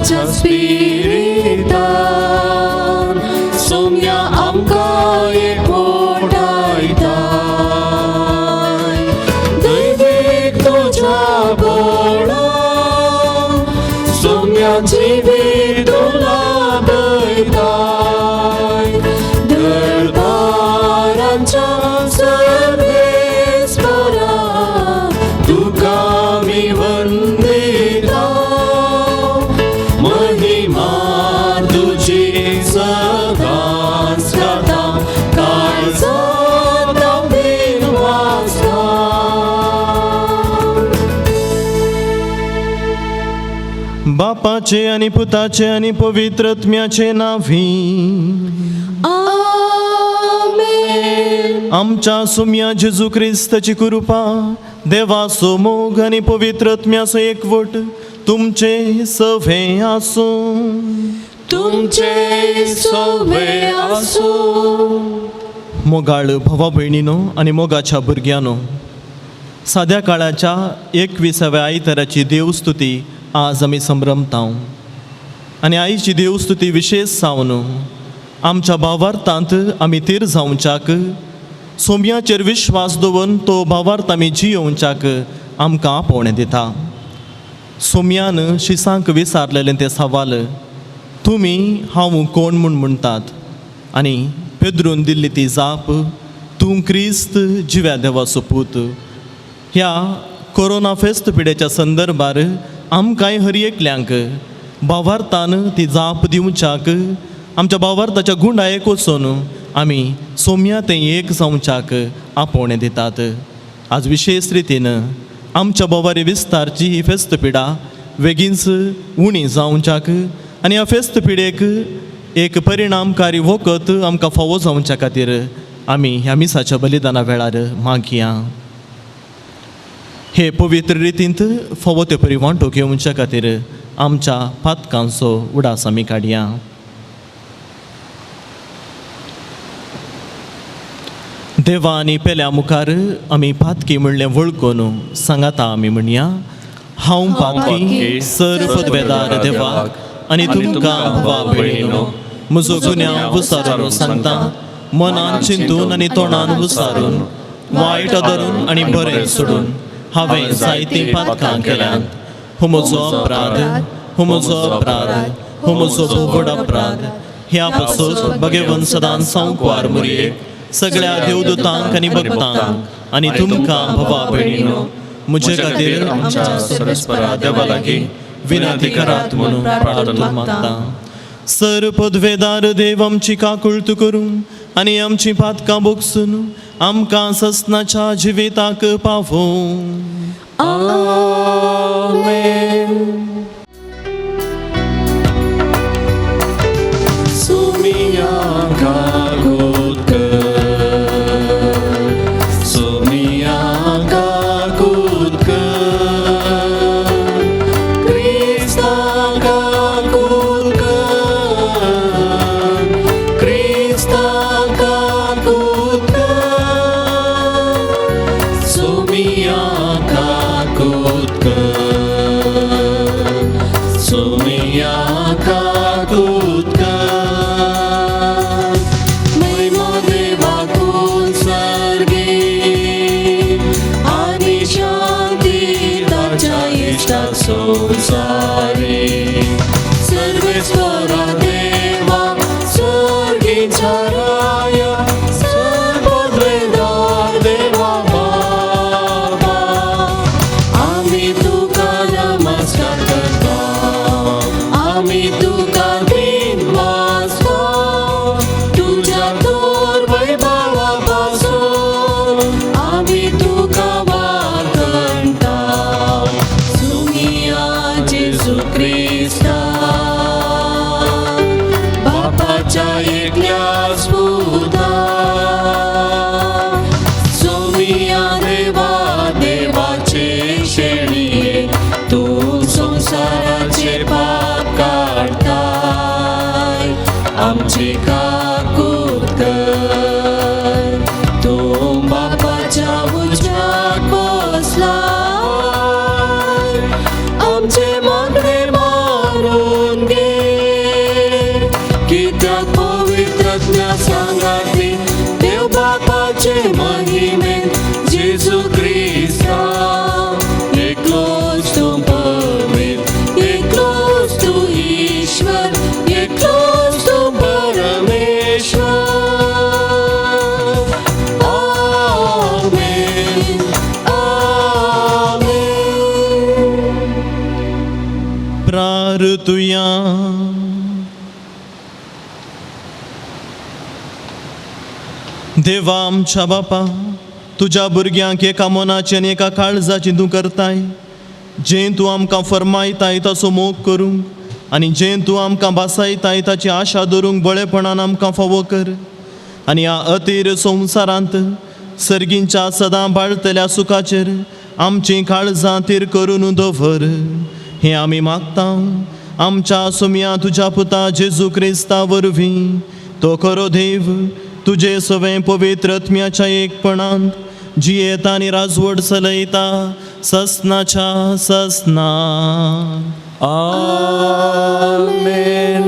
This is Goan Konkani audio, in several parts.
ताच्या स्पिरितान सोम्या आमकां एकवटायताय. दैवीक तुज्या बळान सोम्या जिवीत लाभयताय. दरबारांच्या सर्वेस्परा तुका आमी वंदिता, महिमा तुजी सदांच गाता, काळजांत वासता. बापाचे आनी पुताचे आनी पवित्र आत्म्याचे नांवी. आमेन. आमच्या सुम्या जेजू क्रिस्ताची कृपा, देवाचो मोग आनी पवित्र आत्म्याचो एकवट तुमचे सवे आसूं. तुमचे सवे आसूं. मोगाळ भावा भयणीनो आनी मोगाच्या भुरग्यांनो, साद्या काळाच्या 21व्या आयताराची देवस्तुती आज आमी संभ्रमता आनी आईची देवस्तुती विशेश जावन आमच्या भावार्थांत आमी तीर जावच्याक, सोम्याचेर विश्वास दवरून तो भावार्थ आमी जियोवच्याक आमकां आपोवणें दिता. सोम्यान शिसांक विचारलेलें तें सवाल, तुमी हांव कोण म्हूण म्हणटात? आनी पेद्रून दिल्ली ती जाप, तूं क्रिस्त जिव्या देवाचो पूत. ह्या कोरोना फेस्त पिडेच्या संदर्भार आमकांय हर एकल्यांक भावार्थान ती जाप दिवच्याक, आमच्या भावार्थाच्या गुंडायेक वचून आमी सोम्या तें एक जावच्याक आपोवणें दितात. आज विशेश रितीन आमच्या बोवारी विस्तारची ही फेस्त पिडा बेगीनच उणी जावच्याक आनी ह्या फेस्त पिडेक एक परिणामकारी वखद आमकां फावो जावच्या खातीर आमी ह्या मिसाच्या बलिदाना वेळार मागया. हे पवित्र रितींत फावो ते परी वांटो घेवच्या खातीर आमच्या पातकांचो उडास आमी काडया. देवा आनी पेल्या मुखार आमी पातकी म्हणलें वळखून सांगाता आमी म्हणया, हांव पातकी सर पदवेदार देवाक आनी तुमकां भावा भयणीनो म्हजो गुन्यांव विचारून सांगता, मनान चिंतून आनी तोंडान विचारून, वायट धरून आनी बरें सोडून हांवें जायतीं पातकां केल्यांत. हो म्हजो अपराध, हो म्हजो अपराध, हो म्हजो व्हड अपराध. ह्या पासून भगवंत सदांच संकवार मुरयेक, सगळ्या देवदूतांक आनी भक्तांक आनी तुमकां भावा भयणीनो म्हजे खातीर आमच्या सर्वेस्परा देवा लागीं विनंती करात म्हणून प्रार्थना मागता. सर पदवेदार देव आमची काकुळट करूं आनी आमची पातकां बोगसून आमकां ससनाच्या जिविताक पावोवं. आमेन. सुमिया काकूत कर, सुमिया काकूत कर, क्रिस्ता काकूत कर, क्रिस्ता काकूत कर, सुमिया काकूत कर, सुमिया काकूत कर. महिमा देवाकून सर्गी आनी शांती ताच्या इश्टा संवसारी. सर्वेस्परा देवा सर्गीच्या राया, सर्वद्वेदार देवा बाबा, आमी तुका नमस्कार करता, आमी तुका दिन वाजता, तुज्या तोर वैभवा पासून आमी तुका वाखणता. सुमिया जेजू क्रिस्ता बापाच्या एकल्याच पुता, सुमिया देवा देवाचे शेणये, तूं संवसाराचे पाप काडताय, आमची काकूत कर. तूं बापाच्या उजव्याक बसलाय, आमचे मागणे मारून प्रार्थुया. देवा आमच्या बापा, तुज्या भुरग्यांक एका मनाची आनी एका काळजाची तूं करताय. जें तूं आमकां फरमायताय ताचो मोग करूंक आनी जें तूं आमकां भासायताय ताची आशा धरूंक बळेपणान आमकां फावो कर. आनी ह्या अतीर संवसारांत सर्गींच्या सदां बाळतल्या सुखाचेर आमचीं काळजां तीर करून दवर, हें आमी मागता आमच्या सुमया तुज्या पुता जेजू क्रिस्ता वरवीं. तो खरो देव तुजे सवें पवित्र आत्म्याच्या एकपणांत जियेता आनी राजवट चलयता ससनाच्या ससना. आमेन.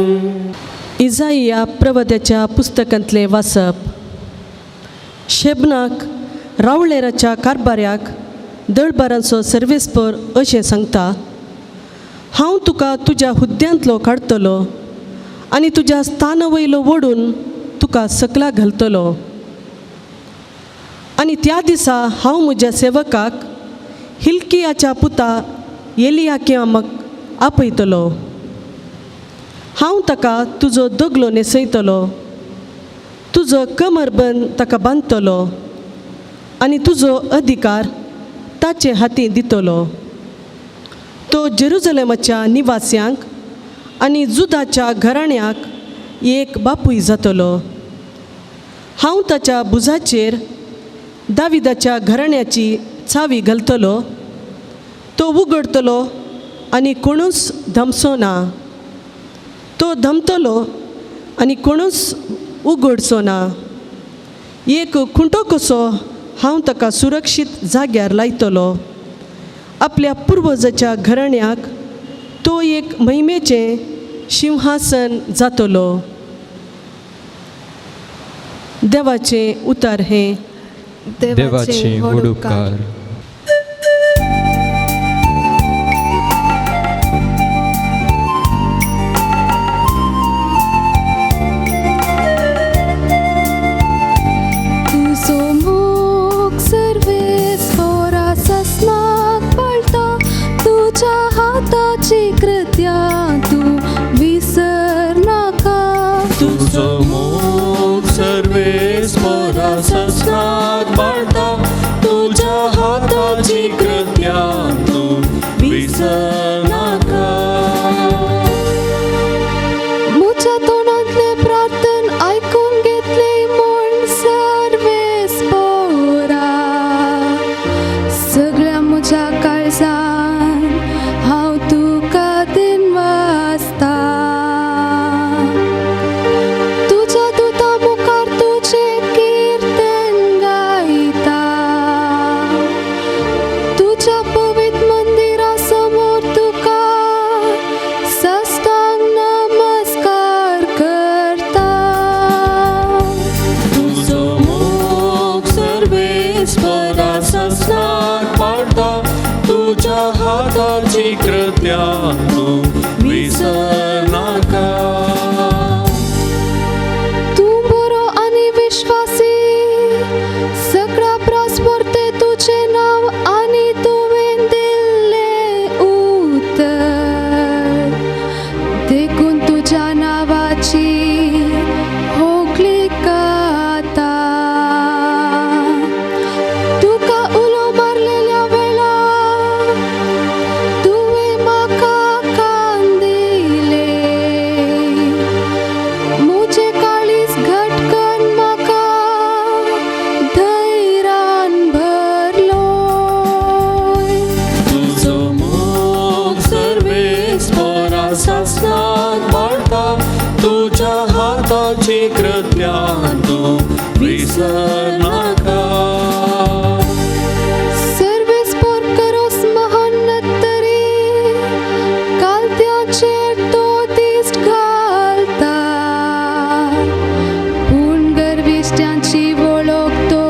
इजाइया प्रवत्याच्या पुस्तकांतलें वाचप. शेबनाक रावळेराच्या कारबाऱ्याक दळबारांचो सर्वेस्पर अशें सांगता, हांव तुका तुज्या हुद्द्यांतलो काडटलो आनी तुज्या स्थाना वयलो ओडून तुका सकला घालतलो. आनी त्या दिसा हांव म्हज्या सेवकाक हिल्कियाच्या पुता एलियाकियामक आपयतलो. हांव ताका तुजो दगलो न्हेसयतलो, तुजो कमरबंद ताका बांदतलो आनी तुजो अधिकार ताचे हाती दितलो. तो जेरुजलेमाच्या निवास्यांक आनी जुदाच्या घराण्याक एक बापूय जातलो. हांव ताच्या भुजाचेर दाविदाच्या घराण्याची चावी घालतलो. तो उगडतलो आनी कोणूच धमसो ना, तो धमतलो आनी कोणूच उगडचो ना. एक खुंटो कसो हांव ताका सुरक्षीत जाग्यार लायतलो. आपल्या पुर्वजाच्या घराण्याक तो एक महिमेचें शिंहासन जातलो. देवाचें उतर हें. देवाचे व्हड उपकार. तुजो मोग सर्वेस्पोरा ससनाक पळटा, तुज्या हाताची कृत्या तूं विसरनाका. तुजो मोग सर्वेस्पोरा ससनाक बाळटा, तुज्या हाताची कृत्या तूं विसरनाका. म्हज्या तोंडांतलें प्रार्थन आयकून घेतलें म्हूण सर्वेस्पोरा, सगळ्या म्हज्या काळजान हांव तुका दिनवासता. तुज्या दुता मुखार तुजें कीर्तन गायता, तुज्या पवित्र मंदिरा समोर तुका साष्टांग नमस्कार करता. तुजो मोग सर्वेस्पोरा ससनाक पाडता, तुज्या हाताची कृत्या तूं विसरनाका. तूं बरो आनी विश्वासी, सगळ्या प्रासमोर्ते तुजें नांव आनी तुवें दिल्लें उतर, देखून तुज्या नांवाची होगळीक गाता. तुका उलो मारलेल्या वेळार तुवें म्हाका कान दिले, म्हजें काळीज घट कर म्हाका धैर्यान भरलोय. तुजो मोग सर्वेस्पोरा ससनाक पाडता, तुज्या हाताची कृत्या तूं विसरनाका. सर्वेस्पोर करोस महान तरी कालत्याचेर तो दिश्ट घालता, पूण गर्विश्ट्यांची वळख तो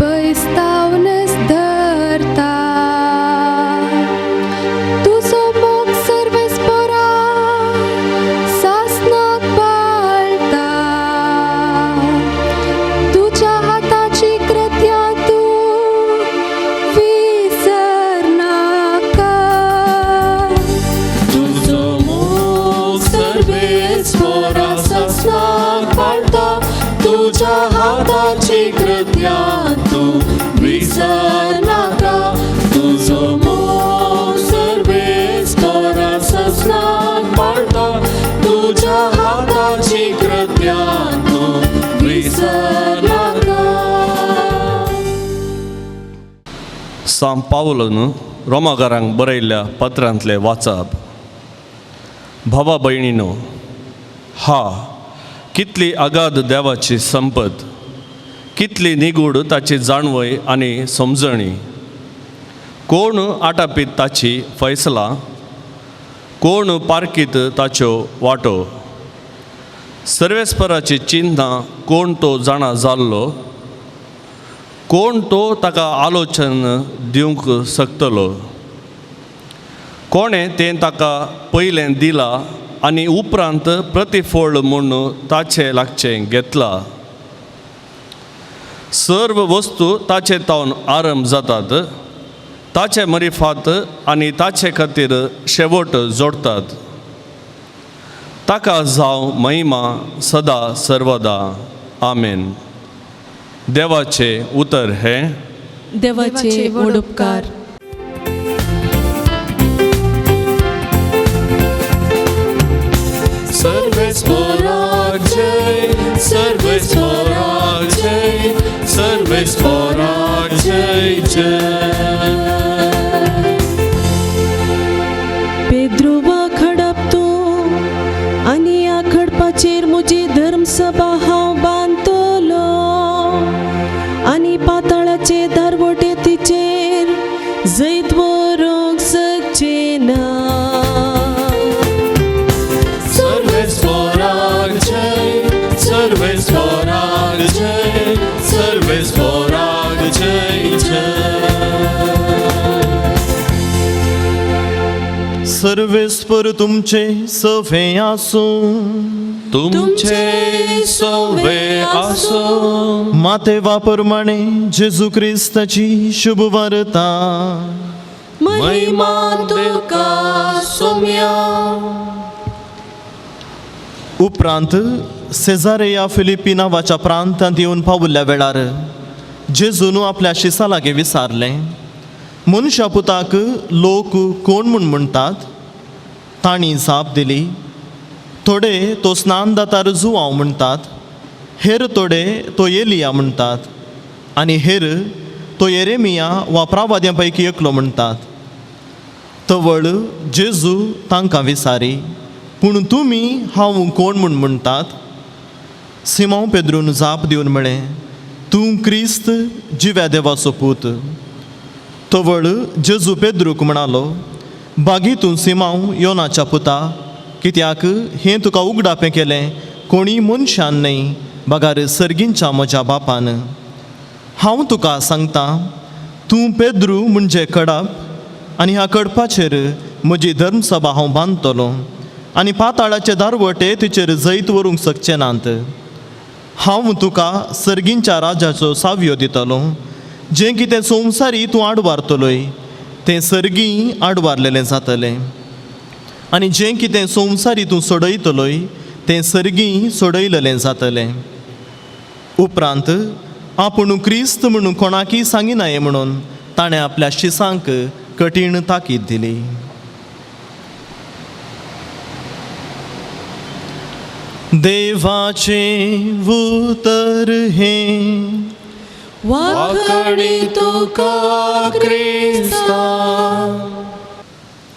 पयसतावनच धरता. तुजो मोग सर्वेस्पोरा सासनाक पाळटा, तुजो सां पावलन रोमागारांक बरयल्ल्या पत्रांतलें वाचप. भावा भयणीनो, हा कितली अगाध देवाची संपत, कितली निगूड ताची जाणवय आनी समजणी. कोण आटापीत ताची फैसला, कोण पारखीत ताच्यो वाटो. सर्वेस्पराची चिन्हां कोण तो जाणा जाल्लो, कोण तो ताका आलोचन दिवंक शकतलो. कोणें तें ताका पयलें दिलां आनी उपरांत प्रतिफळ म्हूण ताचें लागचें घेतलां. सर्व वस्तू ताचे तावन आरंभ जातात, ताचे मरिफात आनी ताचे खातीर शेवट जोडटात. ताका जावं महिमा सदा सर्वदा. आमेन. देवाचें उतर हें. देवाचे व्हड उपकार. सर्वेस्पराक जय, सर्वेस्पराक जय, सर्वेस्पराक जय जय. पेद्रुवा खडप तूं आनी ह्या खडपाचेर म्हजी धर्मसभा हांव बांदतलो आनी पातळाचे दारवटे तिचेर जैत व्हरूंक शकचे ना. सर्वेस्पराक जय, सर्वेस्पराक जय, सर्वेस्पराक जय जय. सर्वेस्पर तुमचे सवे आसूं. तुमचे सवे आसूं. माते वापरमाणे जेजू क्रिस्ताची शुभ वार्ता. महिमा तुका सोम्या. उपरांत सेजारेया फिलिपी नांवाच्या प्रांतांत येवन पावुल्ल्या वेळार जेजून आपल्या शिसा लागीं विचारलें, मनशा पुताक लोक कोण म्हूण म्हणटात? तांणी जाप दिली, थोडे तो स्नानदातार जुवांव म्हणटात, हेर थोडे तो एलिया म्हणटात आनी हेर तो येरेमिया वा प्रावाद्यां पैकी एकलो म्हणटात. तवळ जेजू तांकां विचारी, पूण तुमी हांव कोण म्हूण म्हणटात? सिमांव पेद्रून जाप दिवन म्हळें, तूं क्रिस्त जिव्या देवाचो पूत. तवळ जेजू पेद्रूक म्हणालो, बागी तूं सिमांव योनाच्या पुता, कित्याक हें तुका उगडापें केलें कोणी मनशान न्हय बगार सर्गींच्या म्हज्या बापान. हांव तुका सांगता, तूं पेद्रू म्हणजे कडप आनी ह्या कडपाचेर म्हजी धर्मसभा हांव बांदतलो आनी पाताळाचे दारवटे तिचेर जैत व्हरूंक शकचे नात. हांव तुका सर्गींच्या राजाचो सावयो दितलो. जें कितें संवसारी तूं आडवारतलोय तें सर्गी आडवारलेलें जातलें आनी जें कितें संवसारी तूं सोडयतलोय तें सर्गी सोडयलेलें जातलें. उपरांत आपूण क्रिस्त म्हणून कोणाकय सांगिनाये म्हणून ताणें आपल्या शिसांक कठीण ताकीद दिली. देवाचें उतर हें. वाखाणी तुका क्रिस्ता.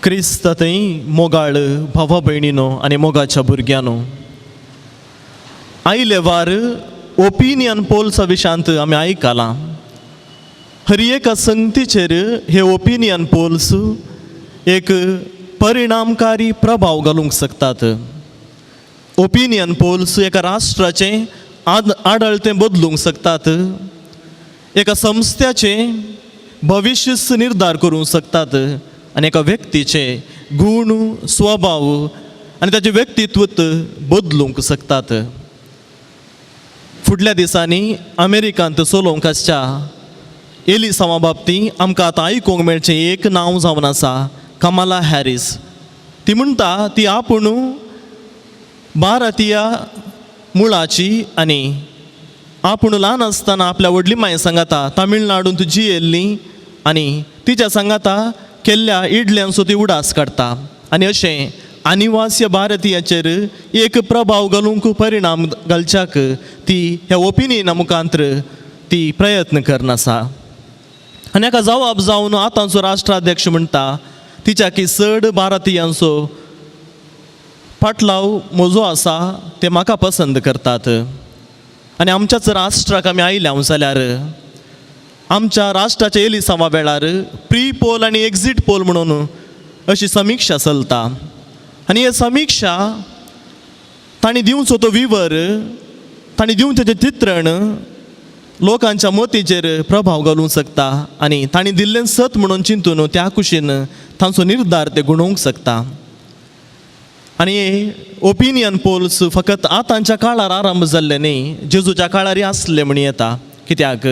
क्रिस्त थंय मोगाळ भावा भयणीनो आनी मोगाच्या भुरग्यांनो, आयले वार ओपिनियन पोल्सा विशांत आमी आयकलां. हर एका संगतीचेर हे ओपिनियन पोल्स एक परिणामकारी प्रभाव घालूंक शकतात. ओपिनियन पोल्स एका राष्ट्राचें आडळतें बदलूंक शकतात, एका संस्थ्याचें भविश्य निर्धार करूंक शकतात आनी एका व्यक्तीचे गूण स्वभाव आनी ताचें व्यक्तित्व बदलूंक शकतात. फुडल्या दिसांनी अमेरिकांत चलोवंक आसच्या एलिसांवा बाबतींत आमकां आतां आयकूंक मेळचें एक नांव जावन आसा, कमला हॅरीस. ती म्हणटा ती आपूण भारतीय मुळाची आनी आपूण ल्हान आसतना आपल्या व्हडली माय सांगाता तामिळनाडूंत जियेल्ली आनी तिच्या सांगाता केल्ल्या इडल्यांचो ती उडास काडटा आनी अशें अनिवास्य भारतीयाचेर एक प्रभाव घालूंक परिणाम घालच्याक ती ह्या ओपिनियना मुखांत्र ती प्रयत्न करनासा. आनी हाका जवाब जावन आतांचो राष्ट्राध्यक्ष म्हणटा तिच्याकी चड भारतीयांचो फाटलाव म्हजो आसा, ते म्हाका पसंद करतात. आनी आमच्याच राष्ट्राक आमी आयल्या जाल्यार आमच्या राष्ट्राच्या एलिसांवा वेळार प्री पोल आनी एक्झीट पोल म्हणून अशी समिक्षा चलता आनी हे समिक्षा तांणी दिवचो तो विवर, तांणी दिवचें तें चित्रण लोकांच्या मतीचेर प्रभाव घालूंक शकता आनी तांणी दिल्लें सत म्हणून चिंतून त्या कुशीन तांचो निर्धार ते गुणोवंक शकता. आनी ओपिनियन पोल्स फकत आतांच्या काळार आरंभ जाल्ले न्ही, जेजूच्या काळारय आसले म्हण येता. कित्याक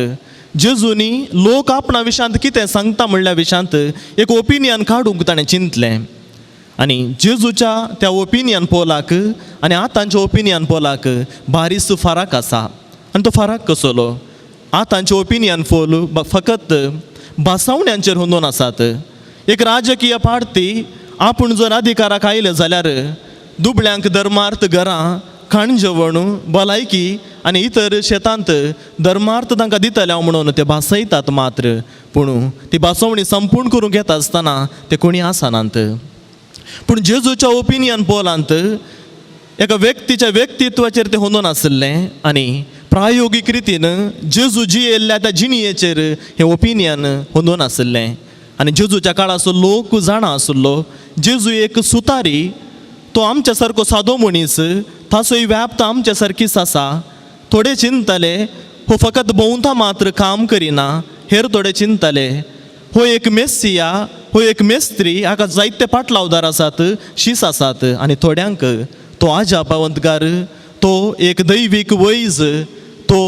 जेजूनी लोक आपणा विशांत कितें सांगता म्हणल्या विशांत एक ओपिनियन काडूंक ताणें चिंतलें आनी जेजूच्या त्या ओपिनियन पोलाक आनी आतांच्या ओपिनियन पोलाक बारीस फरक आसा. आनी तो फरक कसलो? आतांचे ओपिनियन पोल फकत भासावण्यांचेर होंदोन आसात. एक राजकीय पार्टी आपूण जर अधिकाराक आयले जाल्यार दुबळ्यांक धर्मार्थ घरां, खाण जेवण, भलायकी आनी इतर शेतांत धर्मार्थ तांकां दितले हांव म्हणून ते भासयतात मात्र, पूण ती भासोवणी संपूर्ण करूंक येता आसतना ते कोणी आसनात. पूण जेजूच्या ओपिनियन पोलांत एका व्यक्तीच्या व्यक्तित्वाचेर तें होंदोन आशिल्लें आनी प्रायोगीक रितीन जेजू जियेल्ल्या त्या जिणयेचेर हें ओपिनियन होंदोन आशिल्लें. आनी जेजूच्या काळाचो लोक जाणा आशिल्लो जेजू एक सुतारी, तो आमच्या सारको सादो मनीस, ताचोय व्याप्त आमच्या सारकीच आसा. थोडे चिंतले हो फकत भोंवता मात्र, काम करिना. हेर थोडे चिंतले हो एक मेस्सिया, हो एक मेस्त्री, हाका जायते पाटलावदार आसात, शीस आसात. आनी थोड्यांक तो आजापावंतकार, तो एक दैवीक वैज, तो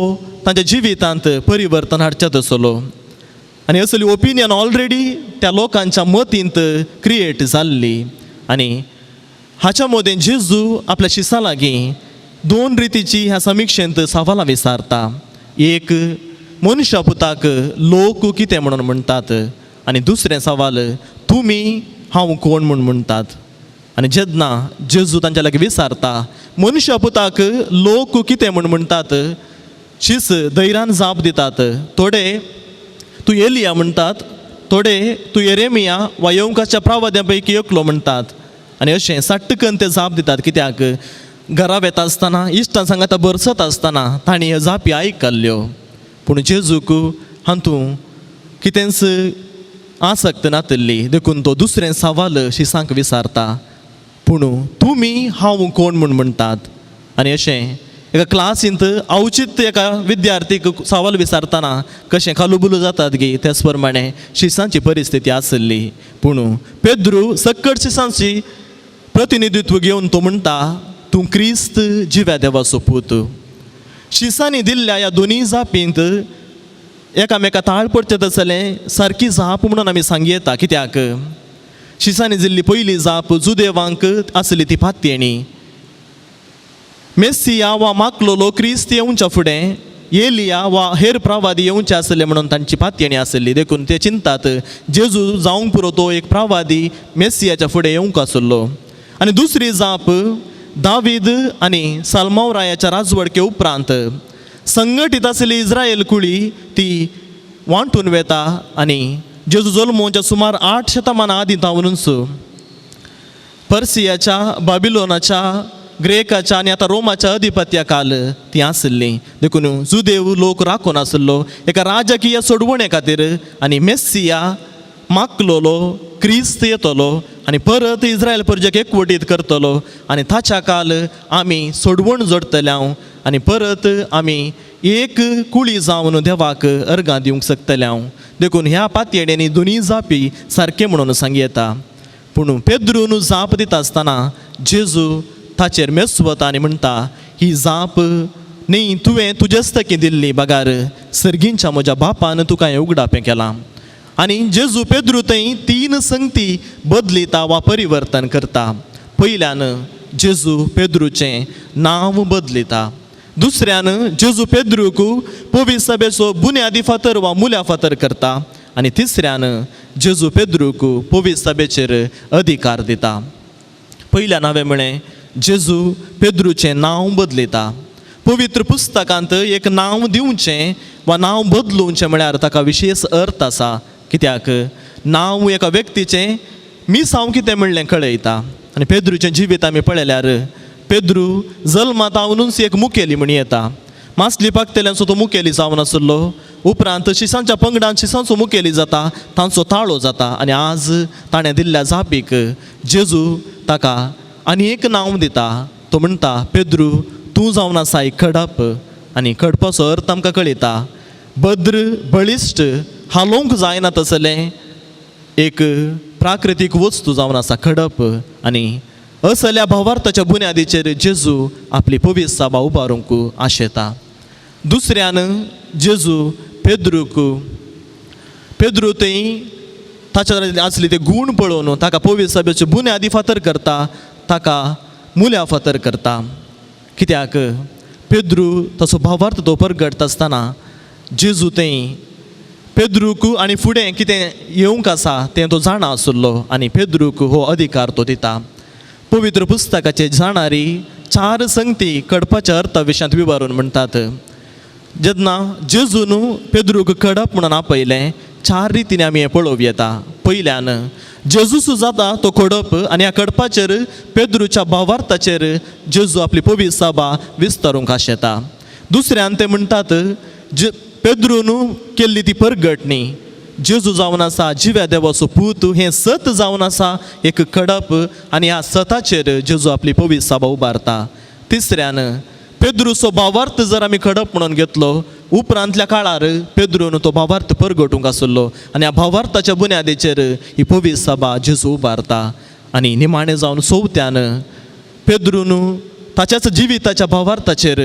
तांच्या जिवितांत परिवर्तन हाडचे तसलो. आनी असली ओपिनियन ऑलरेडी त्या लोकांच्या मतींत क्रिएट जाल्ली. आनी हाच्या मदें जेजू आपल्या शिसां लागीं दोन रितीची ह्या समिक्षेंत सवालां विचारता. एक, मनशा पुताक लोक कितें म्हणून म्हणटात, आनी दुसरें सवाल तुमी हांव कोण म्हूण म्हणटात. आनी जेन्ना जेजू तांच्या लागीं विचारता मनशा पुताक लोक कितें म्हूण म्हणटात, शीस धैर्यान जाप दितात. थोडे तूं एलिया म्हणटात, थोडे तूं येरेमिया वा येवकाच्या प्रावाद्या पैकी एकलो म्हणटात. आनी अशें साट्टकन ते जाप दितात. कित्याक घरा वेता आसतना इश्टां सांगाता बरसत आसतना तांणी ह्यो जापी आयकल्ल्यो. पूण जेजूक हातूंत कितेंच आसक्त नातिल्ली, देखून तो दुसरें सवाल शिसांक विचारता, पूण तुमी हांव कोण म्हूण म्हणटात. आनी अशें एका क्लासींत अवचीत एका विद्यार्थीक सवाल विचारतना कशें खालुबुलू जातात गी, त्याच प्रमाणे शिसांची परिस्थिती आसली. पूण पेद्रू सक्कड शिसांची प्रतिनिधित्व घेवन तो म्हणटा तूं क्रिस्त जिव्या देवाचो पूत. शिसांनी दिल्ल्या ह्या दोनूय जापींत एकामेका ताळ पडचें तसलें सारकी जाप म्हणून आमी सांगयेता. कित्याक शिसांनी दिल्ली पयली जाप जुदेवांक आसली ती पातयेणी. मेस्सिया वा माकलोलो क्रिस्त येवच्या फुडें एलिया वा हेर प्रवादी येवचे आसले म्हणून तांची पातयेणी आसली. देखून ते चिंतात जेजू जावंक पुरो तो एक प्रवादी मेस्सियाच्या फुडें येवंक आसलो. आनी दुसरी जाप दावीद आनी साल्माव रायाच्या राजवडके उपरांत संघटीत आसली इस्रायल कुळी ती वांटून वेता आनी जेजू जल्मोच्या सुमार 8 शतमानां आदीं तावनूच पर्सियाच्या, बाबिलोनाच्या, ग्रेकाच्या आनी आतां रोमाच्या अधिपत्या काल ती आसली. देखून जुदेव लोक राखून आसलो एका राजकीय सोडवणे खातीर आनी मेस्सिया माकलोलो क्रिस्त येतलो आनी परत इस्रायल प्रजेक एकवटीत करतलो आनी ताच्या काल आमी सोडवण जोडटले हांव आनी परत आमी एक कुळी जावन देवाक अर्गां दिवंक शकतले हांव. देखून ह्या पातयेण्यांनी दोनूय जापी सारकें म्हणून सांगयेता. पूण पेद्रून जाप दिता आसतना जेजू ताचेर मेस्वता आनी म्हणटा ही जाप न्ही तुवें तुजेच तकी दिल्ली बगार सर्गींच्या म्हज्या बापान तुका हें उगडापें केलां. आनी जेजू पेद्रू थंय 3 संगती बदलिता वा परिवर्तन करता. पयल्यान जेजू पेद्रूचें नांव बदलिता. दुसऱ्यान जेजू पेद्रूक पवित्र सभेचो बुन्यादी फातर वा मुल्या फातर करता. आनी तिसऱ्यान जेजू पेद्रूक पवित्र सभेचेर अधिकार दिता. पयल्यान हांवें म्हळें जेजू पेद्रूचें नांव बदलिता. पवित्र पुस्तकांत एक नांव दिवचें वा नांव बदलुवचें म्हळ्यार ताका विशेश अर्थ आसा. कित्याक नांव एका व्यक्तीचें मिसांव कितें म्हणलें कळयता. आनी पेद्रूचें जिवीत आमी पळयल्यार पेद्रू जल्मांत आवनूच एक मुखेली म्हण येता. मासली पाकतेल्यांचो तो मुखेली जावन आसलो. उपरांत शिसांच्या पंगडान शिसांचो मुखेली जाता, तांचो ताळो जाता. आनी आज ताणें दिल्ल्या जापीक जेजू ताका आनी एक नांव दिता. तो म्हणटा, पेद्रू तूं जावन आसा एक खडप. आनी खडपाचो अर्थ आमकां कळयता, भद्र बळिश्ट हालोवंक जायना तसलें एक प्राकृतीक वस्तू जावन आसा खडप. आनी असल्या भावार्थाच्या बुन्यादीचेर जेजू आपली पवित्र सभा उबारूंक आशेता. दुसऱ्यान जेजू पेद्रूक पेद्रू थंय ताच्या आसली ते गूण पळोवन ताका पवित्र सभेच्यो बुन्यादी फातर करता, ताका मुल्या फातर करता. कित्याक पेद्रू तसो भावार्थ तो परगटता आसतना जेजू थंय पेद्रूक आनी फुडें कितें येवंक आसा तें तो जाणा आसलो आनी पेद्रूक हो अधिकार तो दिता. पवित्र पुस्तकाचे जाणारी चार संगती कडपाच्या अर्था विशयांत विवरून म्हणटात. जेन्ना जेजून पेद्रूक कडप म्हणून आपयलें, चार रितीन आमी हें पळोवं येता. पयल्यान जेजूस जाता तो कडप आनी ह्या कडपाचेर पेद्रूच्या भावार्थाचेर जेजू आपली पवित्र सभा विस्तारूंक आशेता. दुसऱ्यान ते म्हणटात जे पेद्रून केल्ली ती परगटणी, जेजू जावन आसा जिव्या देवाचो पूत, हें सत जावन आसा एक कडप आनी ह्या सताचेर जेजू आपली पवित्र सभा उबारता. तिसऱ्यान पेद्रूचो भावार्थ जर आमी खडप म्हणून घेतलो, उपरांतल्या काळार पेद्रून तो भावार्थ परगटूंक आसलो आनी ह्या भावार्थाच्या बुन्यादीचेर ही पवित्र सभा जेजू उबारता. आनी निमाणें जावन चवथ्यान पेद्रून ताच्याच जिविताच्या भावार्थाचेर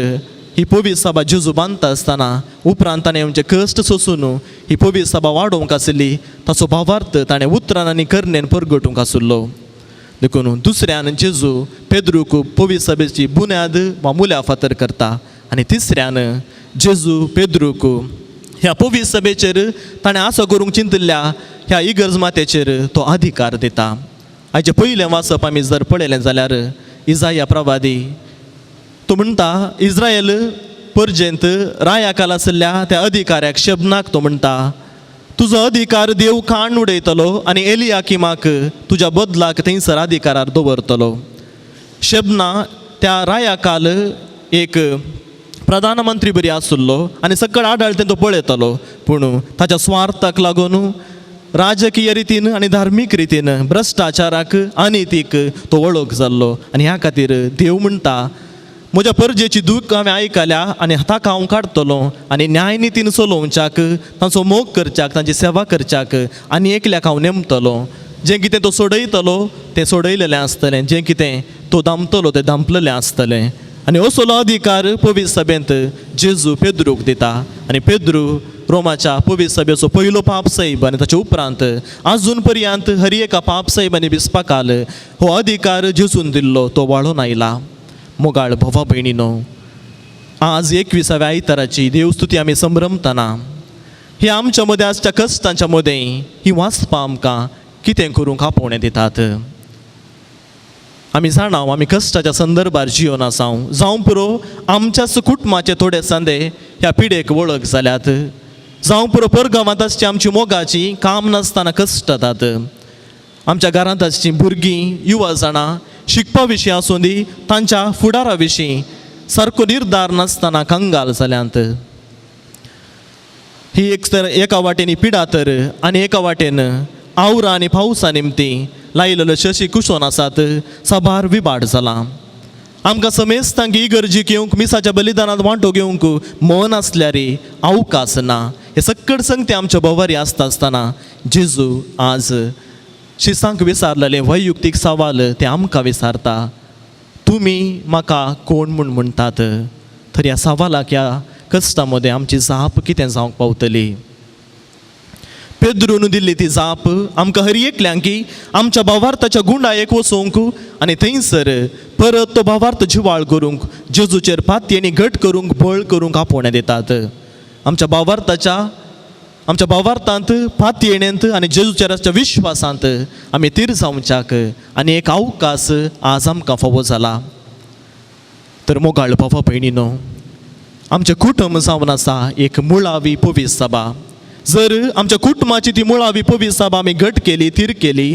ही पवित्र सभा जेजू बांदता आसतना उपरांत ताणें म्हणजे कश्ट सोसून ही पवित्र सभा वाडोवंक आसली, ताचो भावार्थ ताणें उतरान आनी करणेन परगटूंक आसलो. देखून दुसऱ्यान जेजू पेद्रूक पवित्र सभेची बुन्याद वा मुल्या फातर करता. आनी तिसऱ्यान जेजू पेद्रूक ह्या पवित्र सभेचेर ताणें आसो करूंक चिंतिल्ल्या ह्या इगर्ज मातेचेर तो अधिकार दिता. हाचें पयलें वाचप आमी जर पळयलें जाल्यार इजाया प्रवादी तो म्हणटा, इस्रायल परजेंत रायाकाल आशिल्ल्या त्या अधिकाऱ्याक शब्नाक तो म्हणटा, तुजो अधिकार देव काण उडयतलो आनी एलियाकिमाक तुज्या बदलाक थंयसर अधिकारार दवरतलो. शब्ना त्या रायाकाल एक प्रधानमंत्री बरी आसलो आनी सकळ आडाळतें तो पळयतलो, पूण ताच्या स्वार्थाक लागून राजकीय रितीन आनी धार्मीक रितीन भ्रश्टाचाराक अनितीक तो वळख जाल्लो. आनी ह्या खातीर देव म्हणटा, म्हज्या परजेची दूख हांवें आयकल्या आनी ताका हांव काडटलो आनी न्यायनितीन चलोवच्याक, तांचो मोग करच्याक, तांची सेवा करच्याक आनी एकल्याक हांव नेमतलो. जें कितें तो सोडयतलो तें सोडयलेलें आसतलें, जें कितें तो दामतलो तें दामपलेलें आसतलें. आनी असलो अधिकार पवित्र सभेंत जेजू पेद्रूक दिता. आनी पेद्रू रोमाच्या पवित्र सभेचो पयलो पाप साहेब आनी ताचे उपरांत आजून पर्यंत हर एका पाप साहेब आनी बिस्पाकाल हो अधिकार जेजून दिल्लो तो वाळून आयला. मोगाळ भावा भयणीनो, आज 21व्या आयताराची देवस्तुती आमी संभ्रमतना ही आमच्या मदें आसच्या कश्टांच्या मदें ही वाचपां आमकां कितें करूंक आपोवणें दितात. आमी जाणा आमी कश्टाच्या संदर्भार जियोन आसाव, जावं पुरो आमच्याच कुटुंबाचे थोडे सांदे ह्या पिडेक वळख जाल्यात, जावं पुरो परगांवांत आसची आमची मोगाची काम नासतना कश्टतात, आमच्या घरांत आसची भुरगीं युवा जाणां शिकपा विशीं आसूं दी तांच्या फुडारा विशीं सारको निर्धार नासतना कंगाल जाल्यांत. ही एक तर एका वाटेन पिडा तर आनी एका वाटेन आवरां आनी पावसा निमती लायलेलो शशी कुशोन आसात, साबार विबाड जाला. आमकां समेस्तांक इगर्जीक येवंक मिसाच्या बलिदानांत वांटो घेवंक मन आसल्यार अवकाश ना. हे सक्कड संगती आमच्या भोवारी आसता आसतना जेजू आज शिसांक विसारलेलें वैयुक्तीक सवाल तें आमकां विसारता. तुमी म्हाका कोण म्हूण म्हणटात? तर ह्या सवालाक ह्या कश्टा मदें आमची जाप कितें जावंक पावतली? पेद्रून दिल्ली ती जाप आमकां हर एकल्यांकी आमच्या भावार्थाच्या गुंडायेक वचूंक आनी थंयसर परत तो भावार्थ जिवाळ करूंक जेजूचेर पातयेनी घट करूंक बळ करूंक आपोवणें दितात. आमच्या आमच्या भावार्थांत पातयेणेंत आनी जेजूचेर आसच्या विश्वासांत आमी तीर जावच्याक आनी एक अवकाश आज आमकां फावो जाला. तर मोगाळ भावा भयणीनो, आमचें कुटुंब जावन आसा एक मुळावी पवित्र सभा. जर आमच्या कुटुंबाची ती मुळावी पवित्र सभा आमी घट केली, थीर केली,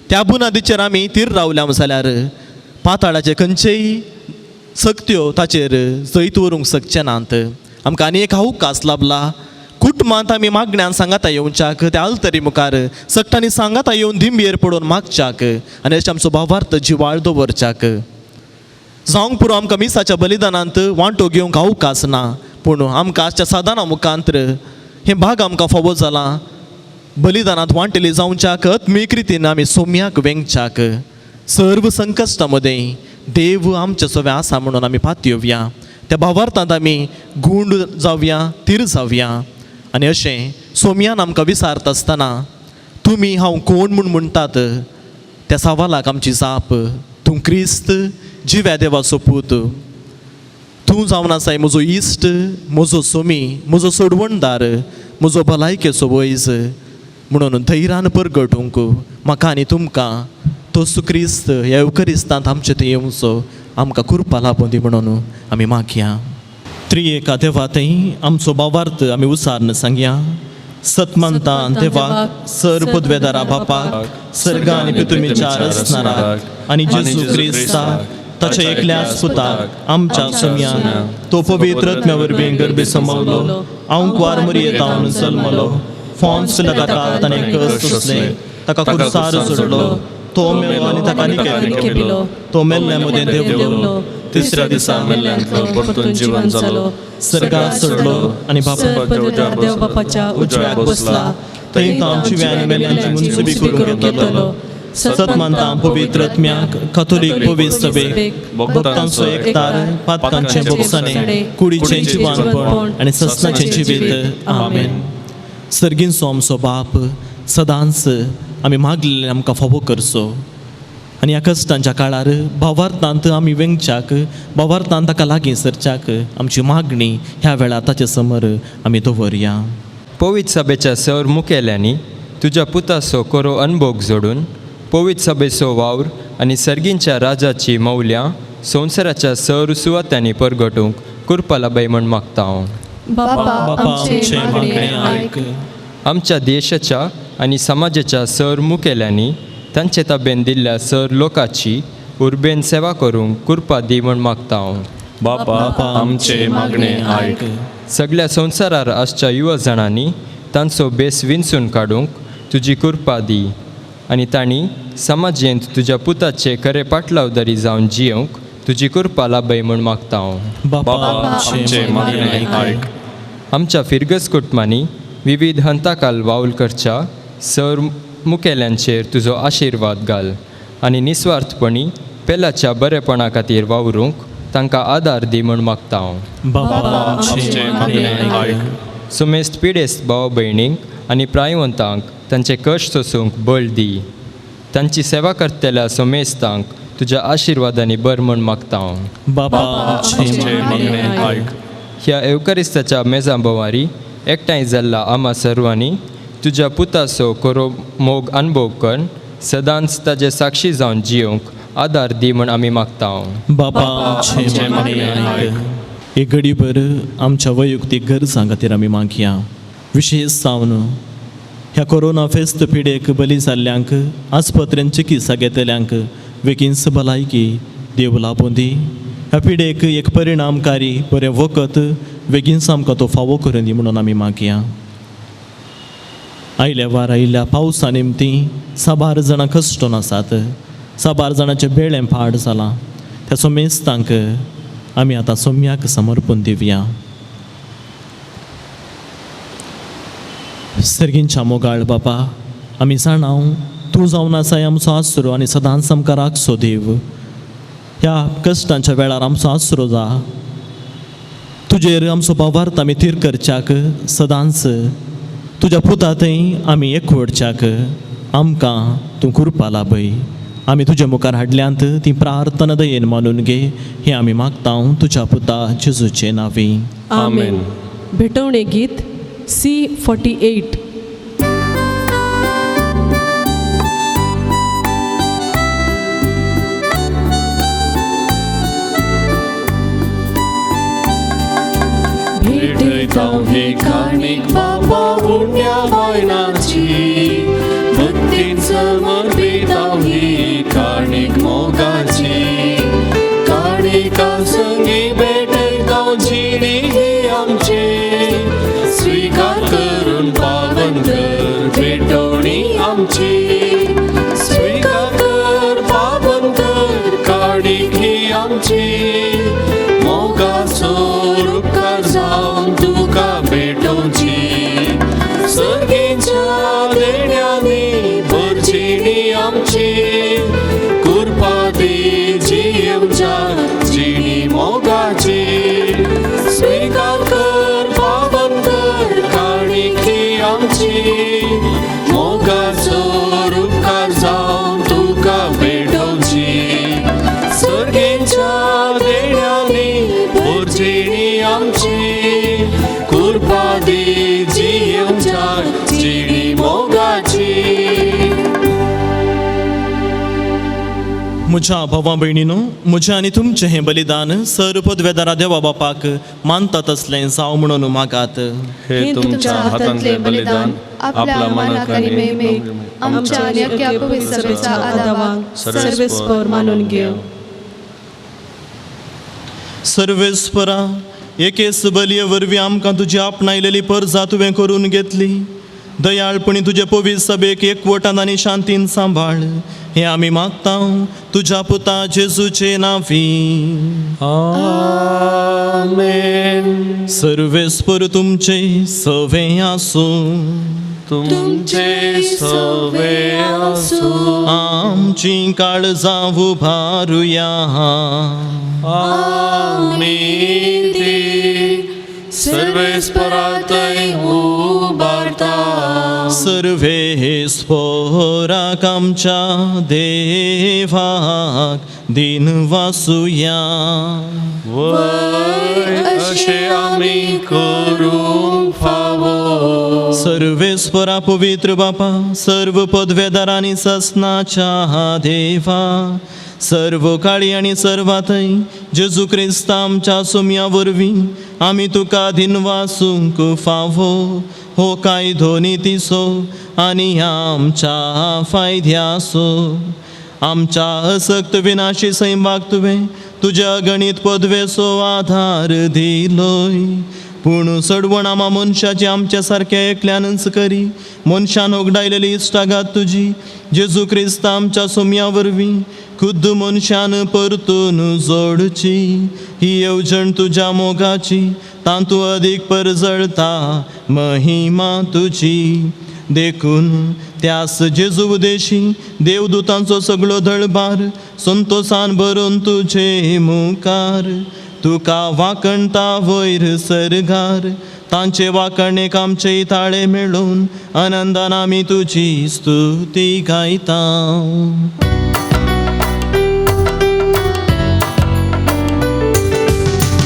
त्या बुनादीचेर आमी थीर रावल्या जाल्यार पाताळाचे खंयचेय सक्त्यो ताचेर जैत व्हरूंक शकचे नात. आमकां आनी एक अवकाश लाबला. कुटुंबांत आमी मागण्यान सांगाता येवच्याक, त्या आल्तरी मुखार सगटांनी सांगाता येवन दिंबेर पडून मागच्याक आनी अशें आमचो भावार्थ जिवाळ दवरच्याक. जावंक पुरो आमकां मिसाच्या बलिदानांत वांटो घेवंक अवकाश ना, पूण आमकां आजच्या साधना मुखांत्र हें भाग आमकां फावो जालां. बलिदानांत वांटेली जावच्याक आत्मीक रितीन आमी सोम्याक वेंगच्याक. सर्व संकश्टां मदें देव आमचे सवे आसा म्हणून आमी पातयेवया. त्या भावार्थांत आमी गूंड जावया, थीर जावया आनी अशें सोम्यान आमकां विचारता आसतना तुमी हांव कोण म्हूण म्हणटात त्या सवालाक आमची जाप, तूं क्रिस्त जिव्या देवाचो पूत, तूं जावन आसाय म्हजो इश्ट, म्हजो सोमी, म्हजो सोडवणदार, म्हजो भलायकेचो वैज म्हणून धैर्यान परगटूंक म्हाका आनी तुमकां तोसू क्रिस्त ह्या येवकरिस्तांत आमचे थंय येवचो, आमकां कृपा लाबूं दी म्हणून आमी मागया. त्रिएका देवा थंय आमचो भावार्थ आमी उसार्न सांगया. सतमंता देवाक, सर पदवेदारा बापाक, सर्गा आनी पितुमीच्या रचणाराक आनी जेजू क्रिस्ताक ताच्या एकल्याच पुताक आमच्या सोम्यान, तो पवित्र आत्म्या वरवीं गर्भी समावलो, आंकवार मरियेतावन जल्मलो, फोन्स पिलाता ताणें कश्ट सोंसले, ताका खुर्सार चडलो, तो मेलो आनी ताका निकेपिलो, तो मेल्ल्या मदें देंवलो, तिसऱ्या दिसा मेल्ल्यांतलो परतून जिवन जालो, सर्गात चडलो आनी देव बापाच्या उजव्याक बसला, थंय तो आमची आनी मेल्ल्यांची मुनसुबी करूंक येतलो. सतमानता पवित्र आत्म्याक, कातोलीक पवित्र सभेक, भक्तांचो एकतार, पातकांचें भोगसणें, कुडीचें जिवानपण आनी ससनाचें जिवीत. आमेन. सर्गींचो आमचो बाप सदांच आमी मागलेलें आमकां फावो करचो आनी ह्या कश्टांच्या काळार भावार्थांत आमी वेंगच्याक, भावार्थांत ताका लागीं सरच्याक आमची मागणी ह्या वेळार ताचे समोर आमी दवरया. पवित्र सभेच्या सर मुखेल्यांनी तुज्या पुताचो कोरो अनभोग जोडून पवित्र सभेचो वावर आनी सर्गींच्या राजाची मौल्यां संवसाराच्या सर सुवात्यांनी परगटूंक कृपा लाबय म्हूण मागता हांव. बापा आमचें मागणें आयक. आमच्या देशाच्या आनी समाजाच्या सर मुखेल्यांनी तांचे ताबेन दिल्ल्या सर लोकाची उर्बेन सेवा करूंक कृपा दी म्हूण मागता हांव. बापा आमचें मागणें आयक. सगळ्या संवसारार आसच्या युवा जाणांनी तांचो बेस विंचून काडूंक तुजी कृपा दी आनी तांणी समाजेंत तुज्या पुताचे खरे पाटलावदारी जावन जियोंक तुजी कृपा लाबय म्हूण मागता हांव. बापा आमचें मागणें आयक. आमच्या फिरगज कुटुंबांनी विविध हंताकाल वावुल करच्या सर मुखेल्यांचेर तुजो आशिर्वाद घाल आनी निस्वार्थपणी पेलाच्या बरेपणा खातीर वावरूंक तांकां आदार दी म्हूण मागता हांव. बापा आमचें मागणें आयक. सुमेस्त पिडेस्त भाव भयणींक आनी प्रायवंतांक तांचे कश्ट सोसूंक बळ दी, तांची सेवा करतल्या सोमेस्तांक तुज्या आशिर्वादांनी बर म्हूण मागता हांव. बापा आमचें मागणें आयक. ह्या एवकरिस्ताच्या मेजां भोंवारी एकठांय जाल्ल्या आमा सर्वांनी तुज्या पुताचो कोरो मोग अनभोग करून सदांच ताजे साक्षी जावन जियोंक आदार दी म्हूण आमी मागता हांव. बापा आमचें मागणें आयक. एक घडीभर आमच्या वैयक्तीक गरजां खातीर आमी मागया. विशेश जावन ह्या कोरोना फेस्त पिडेक बली जाल्ल्यांक, आस्पत्रेन चिकित्सा घेतल्यांक बेगीनच भलायकी देव लाबूं दी. ह्या पिडेक एक परिणामकारी बरें वखद बेगीनच आमकां तो फावो करून दी म्हणून आमी मागया. आयल्या वार आयिल्ल्या पावसा निमती साबार जाणां कश्टून आसात, साबार जाणांचें बेळें पाड जालां. त्या सोमेस्तांक आमी आतां सोम्याक समर्पण दिवया. सर्गींच्या मोगाळ बापा, आमी जाणां तूं जावन आसाय आमचो आसरो आनी सदांच आमकां राखचो देव. ह्या कश्टांच्या वेळार आमचो आसरो जा, तुजेर आमचो भावार्थ आमी थीर करच्याक, सदांच तुज्या पुता थंय आमी एकवटच्याक आमकां तूं कृपा लाबय. आमी तुज्या मुखार हाडल्यांत ती प्रार्थना दयेन मानून घे, हें आमी मागता तुज्या पुता जेजूचे नांवी. आमेन. भेटवणे गीत C48. भेटयता ही काणीक बाबा उण्या वायनाची भक्तीन समर्पिता ही काणीक मोगाची काणिका संगी भेटयता जिणी ही आमची स्वीकार करून पावन कर भेटवणी आमची स्वीकार कर पावन कर काणीक ही आमची मोगाचो उपकार जावन तुका भेटोवची सर्गीच्या देण्यांनी भरजिणी आमची कृपा दी जियेवच्या जिणी मोगाची स्वीकार कर पावन कर काणीक ही आमची मोगाचो उपकार जावन तुका भेटोवची सर्गीच्या देण्यांनी भरजिणी आमची कृपा दी जियेवच्या जिणी मोगाची. म्हज्या भावा भयणीनो, म्हजें आनी तुमचें हें बलिदान सर पदवेदारा देवा बापाक मानता तसलें जावं म्हणून मागात. हे तुमच्या हातांतले बलिदान आपल्या मनाक आनी महिमेक आमच्या आनी अख्ख्या पवित्र सभेच्या आदावाक सर्वेस्पर मानून घेव. सर्वेस्परा, एकेच बलये वरवीं आमकां तुजी आपणायलेली परजा तुवें करून घेतली. दयाळपणी तुजे पवित्र सभेक एकवटान आनी शांतीन सांबाळ, हें आमी मागता तुज्या पुता जेजूचे नांवी. आमेन. सर्वेस्पर तुमचे सवे आसूं. तुमचे सवे आसूं. आमची काळजां उबारुया. आमी ती सर्वेस्परातय उबारता. सर्वेस्पराक आमच्या देवाक दिन वासुया. वय अशें आमी करूंक फावो. सर्वेस्परा पवित्र बापा, सर्व पदवेदार आनी ससनाच्या देवा, सर्व काळी आनी सर्वांतय जेजू क्रिस्त आमच्या सुम्या वरवीं आमी तुका दिनवासूंक फावो. हो कायदो नितीचो आनी आमच्या फायद्याचो. आमच्या असक्त विनाशी सैमाक तुवें तुज्या गणीत पदवेचो आधार दिलोय. पूण सडवण आमा मनशाची आमच्या सारक्या एकल्यानच करी मनशान उगडायलेली इश्टागात तुजी जेजू क्रिस्त आमच्या सोम्या वरवीं खुद्द मनशान परतून जोडची. ही येवजण तुज्या मोगाची तांतू अदीक परजळता महिमा तुजी. देखून त्यास जेजू उदेशी देवदूतांचो सगळो दळबार संतोसान भरून तुजे मुखार तुका वाकणता वयर सर्गार. तांचे वाकणेक आमचे ताळे मेळून आनंदान आमी तुजी स्तुती गायता.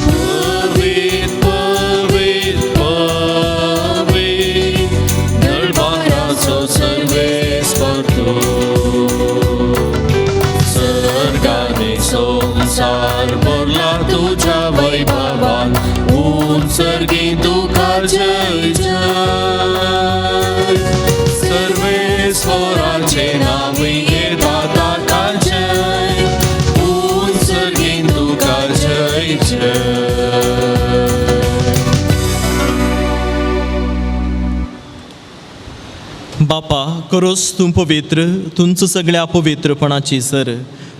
पवीत पवीत पवीत दळबाराचो सर्वेस्पर तूं. सर्गानी संवसार भरला तुज्या वैभवान उत्सर्गी तुका जय जय. सर्वेस्पराचे नांवी येता ताका जय उत्सर्गी तुका जय जय. बापा करोस तूं पवित्र तुमचो सगळ्या पवित्रपणाची सर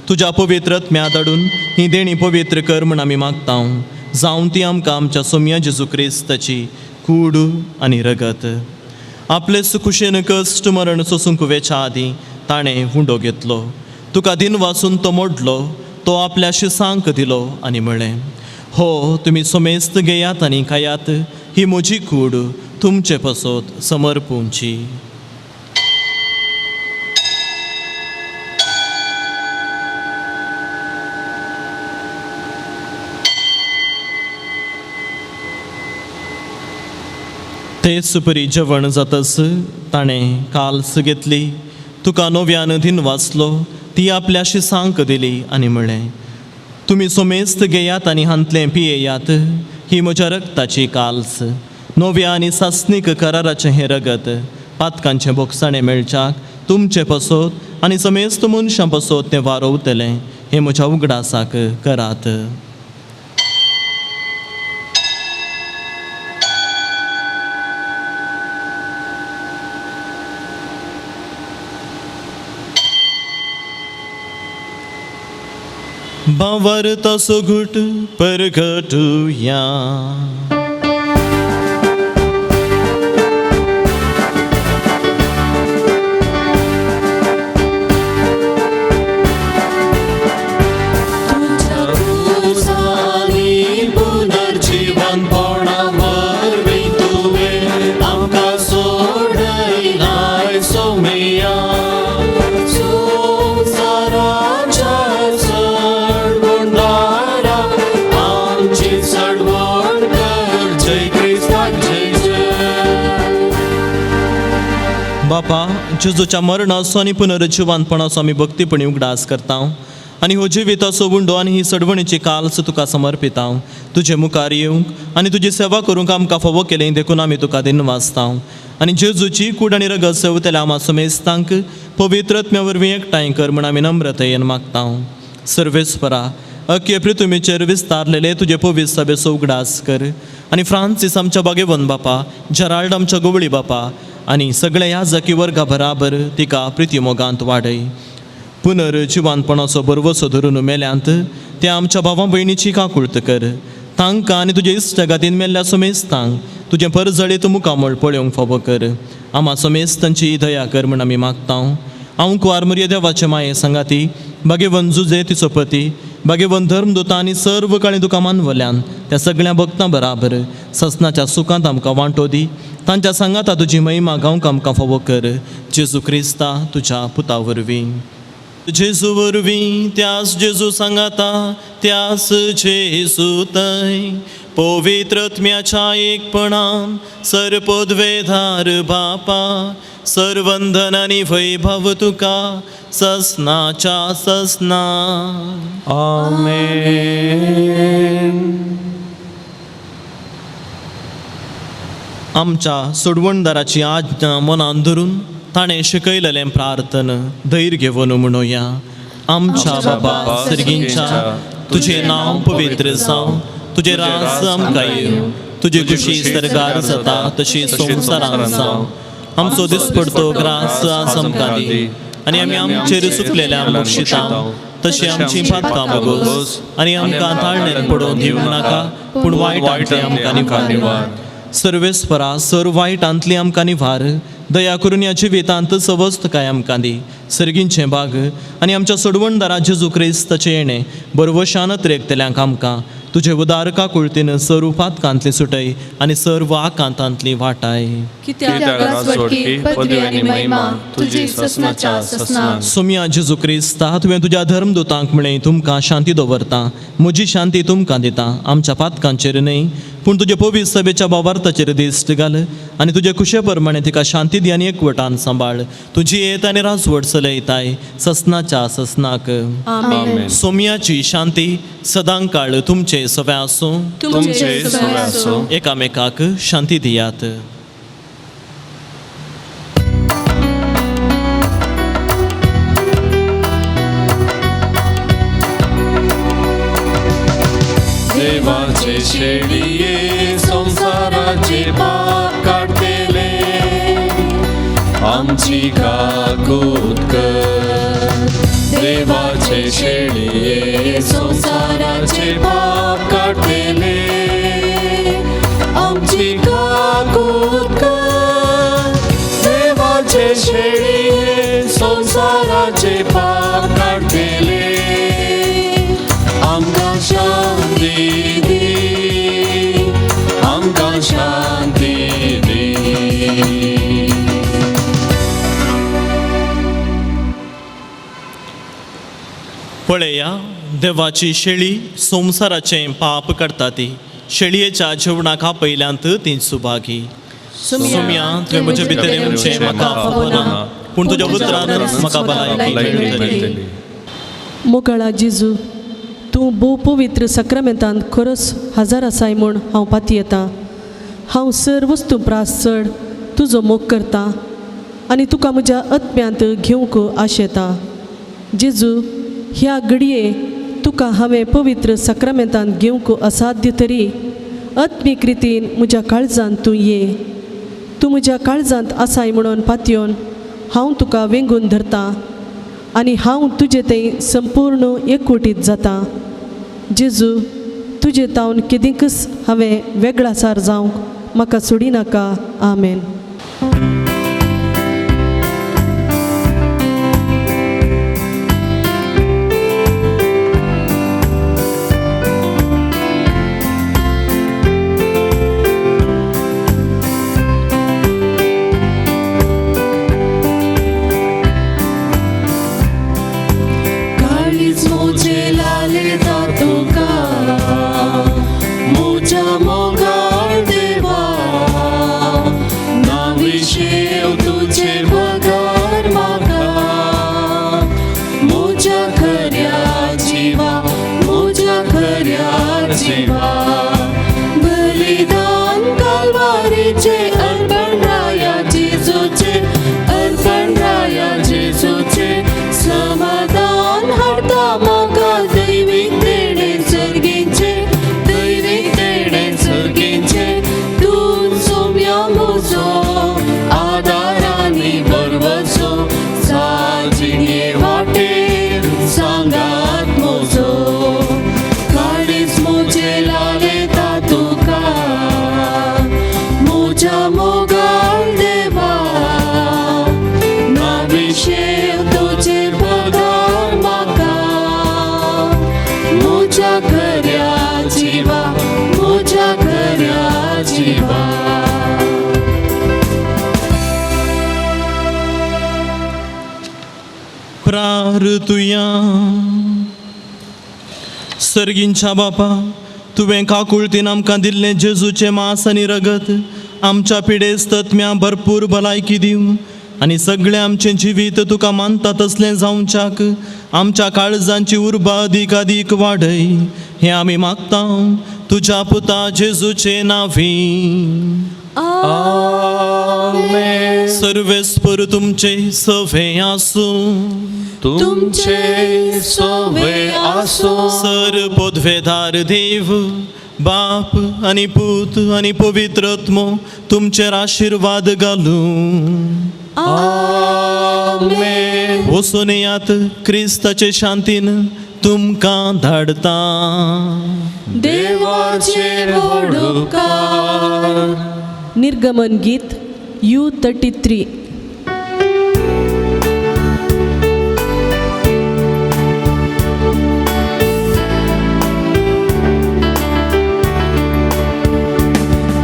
तुज्या पवित्रत्म्या धाडून ही देणी पवित्र कर म्हण आमी मागता. जावन ती आमकां आमच्या सोम्या जेजू क्रिस्ताची कूड आनी रगत. आपले कुशेन कश्ट मरण सोसूंक वेच्या आदीं ताणें हुंडो घेतलो. तुका दिन वाचून तो मोडलो. तो आपल्या शिसांक दिलो आनी म्हळें, हो तुमी सोमेस्त घेयात आनी खायात, ही म्हजी कूड तुमचे पसत समर्पूंची. तेच परी जेवण जातच ताणें काल्स घेतली. तुका नव्यान दिन वाचलो. ती आपल्या शिसांक दिली आनी म्हळें, तुमी सोमेस्त घेयात आनी हांतलें पियेयात. ही म्हज्या रक्ताची काल्स. नव्या आनी सासणीक कराराचें हें रगत पातकांचें भोगसाणें मेळच्याक तुमचें पसत आनी समेस्त मनशां पसत तें वारोवतलें. हें म्हज्या उगडासाक करात. बावरता सोगुट परगटुया. बापा, जेजूच्या मरणाचो आनी पुनरुज्जीवनपणाचो आमी भक्तीपणी उगडास करता आनी हो जिविताचो उंडो आनी ही सडवणीची काल्स तुका समर्पिता. तुजे मुखार येवंक आनी तुजी सेवा करूंक आमकां फावो केलें देखून आमी तुका दिनवासता. आनी जेजूची कूड आनी रगत सेवतल्या आमा समेस्तांक पवित्र आत्म्या वरवीं एकठांय कर म्हूण आमी नम्रतायेन मागता. सर्वेस्परा, अख्खे पृथ्वीचेर विस्तारलेले तुजे पवित्र सभेचो उगडास कर आनी फ्रांसीस आमच्या बागेवन बापा, जेराल्ड आमच्या गोवळी बापा आनी सगळ्या ह्या जकी वर्गा बराबर तिका प्रितीमोगांत वाडय. पुनर्जिवानपणाचो बरवसो धरून मेल्यांत त्या आमच्या भावा भयणीची काकुळत कर. तांकां आनी तुजे इश्टगातीन मेल्ल्या समेस्तांक तुजें परजळीत मुखामळ पळोवंक फावो कर. आमा समेस्तांची दया कर म्हूण आमी मागता. हांव कुवार मुरये देवाचे माये सांगाती बागेवन जुजे तिचो पती बागेवन धर्मदूता आनी सर्व काळी तुका मानवल्यान त्या सगळ्या भक्तां बराबर ससनाच्या सुखांत आमकां वांटो दी. तांच्या सांगाता तुजी महिमा गावंक आमकां फावो कर. जेजू क्रिस्ता तुज्या पुता वरवीं. जेजू वरवीं त्यास जेजू सांगाता त्यास जेजू तय पवित्र आत्म्याच्या एकपणान सर्पद्वेधार बापा सर्वंदन आनी वैभव तुका ससनाच्या ससना. आमेन. आमच्या सोडवणदाराची आज्ञा मनान धरून ताणें शिकयलेलें प्रार्थन धैर्य घेवन म्हणुया. आमच्या बाबा सर्गींच्या, तुजें नांव पवित्र जावं, तुजें राज आमकां येवं, तुजी खुशी सर्गार जाता तशी संवसारांत जावं. आमचो दिसपडतो ग्रास आज आमकां दी आनी आमी आमचेर चुकलेल्या बक्षिता तशी आमची पातकां भोगोस आनी आमकां ताळण्यान पडोवन दिवंक नाका, पूण वायटांतली आमकां निवार. सर्वेस्परा, सर वायटांतली आमकां निवार. दया करून ह्या जिवितांत सवस्तकाय आमकां दी. सर्गींचें बाग आनी आमच्या सोडवणदारा जेजू क्रिस्ताचें येणें बरवशान त्रेकतल्यांक आमकां तुजे उदार काकुळतीन सर्व पातकांतली सुटय आनी सर्व आकांतांतली वाटाय. सोम्या जेजू क्रिस्ता, तुवें तुज्या धर्मदूतांक म्हळें तुमकां शांती दवरता, म्हजी शांती तुमकां दिता. आमच्या पातकांचेर न्हय पूण तुजे पवित्र सभेच्या भावार्थाचेर दिश्ट घाल आनी तुजे खुशे प्रमाणे तिका शांती दी आनी एकवटान सांबाळ. तुजी येत आनी राजवट चलयताय ससनाच्या ससनाक. सोम्याची शांती सदांकाळ तुमचे सवे आसूं. एकामेकाक शांती दियात. देवाचे शेळये संसाराचे पाप काडटेले आमची काकूत कर. देवाचे शेळये संसाराचे पाप काडटेले आमची काकूत कर. देवाचे शेळये संसाराचे पाप काडटेले आमकां शांती दी, आमकां शांती दी. पळया देवाची शेळी संवसाराचें पाप काडटा ती. शेळयेच्या जेवणाक आपयल्यांत ती सुभागी. सोम्या, तुवें म्हजे भितर येवचें म्हाका फावो ना, पूण तुज्या उतरानच म्हाका भलायकी मेळटली. मोगाळा जेजू, तूं भोव पवित्र साक्रामेंतांत खरोच हजर आसाय म्हूण हांव पातयेतां. हांव सर वस्तू प्रास चड तुजो मोग करतां आनी तुका म्हज्या आत्म्यांत घेवंक आशेतां. जेजू, ह्या घडये तुका हांवें पवित्र साक्रामेंतांत घेवंक असाध्य तरी आत्मीक रितीन म्हज्या काळजांत तूं ये. तूं म्हज्या काळजांत आसाय म्हणून पातयेवन हांव तुका वेंगून धरतां आनी हांव तुजे थंय संपूर्ण एकवटीत जातां. जेजू, तुजे तावन केदींकच हांवें वेगळासार जावंक म्हाका सोडिनाका. आमेन. प्रार्थुया. सर्गींच्या बापा, तुवें काकुळतीन आमकां दिल्लें जेजूचें मांस आनी रगत आमच्या पिडेस्त आत्म्या भरपूर भलायकी दिवं आनी सगळें आमचें जिवीत तुका मानता तसलें जावच्याक आमच्या काळजांची उर्बा अदीक अदीक वाडय हें आमी मागता तुज्या पुता जेजूचे नांवी. आमेन. सर्वेस्पर तुमचे सवे आसूं. तुमचे सवे आसूं. सर पदवेदार देव बाप आनी पूत आनी पवित्र आत्मो तुमचेर आशिर्वाद घालूं. आमेन. वचून येयात, क्रिस्ताचे शांतीन तुमकां धाडता. देवाचेर व्हड उपकार. निर्गमन गीत U33.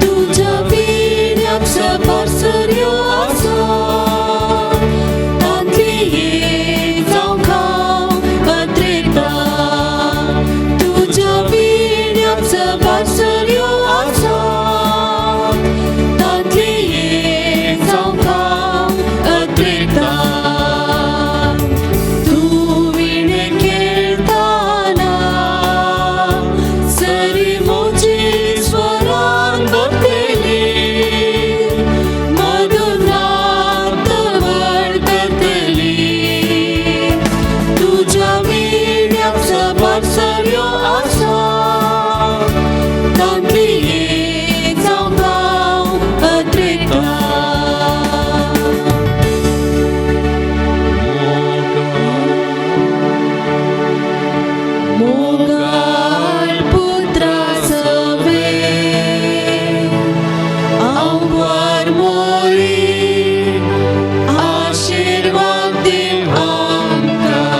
तुज्या विण्याक सबार सरयो आसा, तांतली एक जावंक हांव अत्रेता. तुज्या विण्याक सबार सरयो आसा, तांतली एक जावंक हांव अत्रेता. तूं विणे खेळताना सरी म्हजी स्वरान भरतली, मधुर नाद वळखतली. तुज्या विण्याक सबार सरयो आसा, तांतली एक जावंक हांव अत्रेता. मोगाळ पुत्रा सवे आंवार मोरी आशिर्वाद दिव आमकां.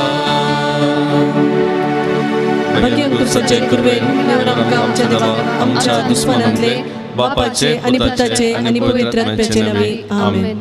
भाग्यांक तुमचे कृपेन मेळून आमकां आमच्या देवाक आमच्या दुस्मानांतले बापाचे आनी पुताचे आनी पवित्र आत्म्याचे नांवी. आमेन.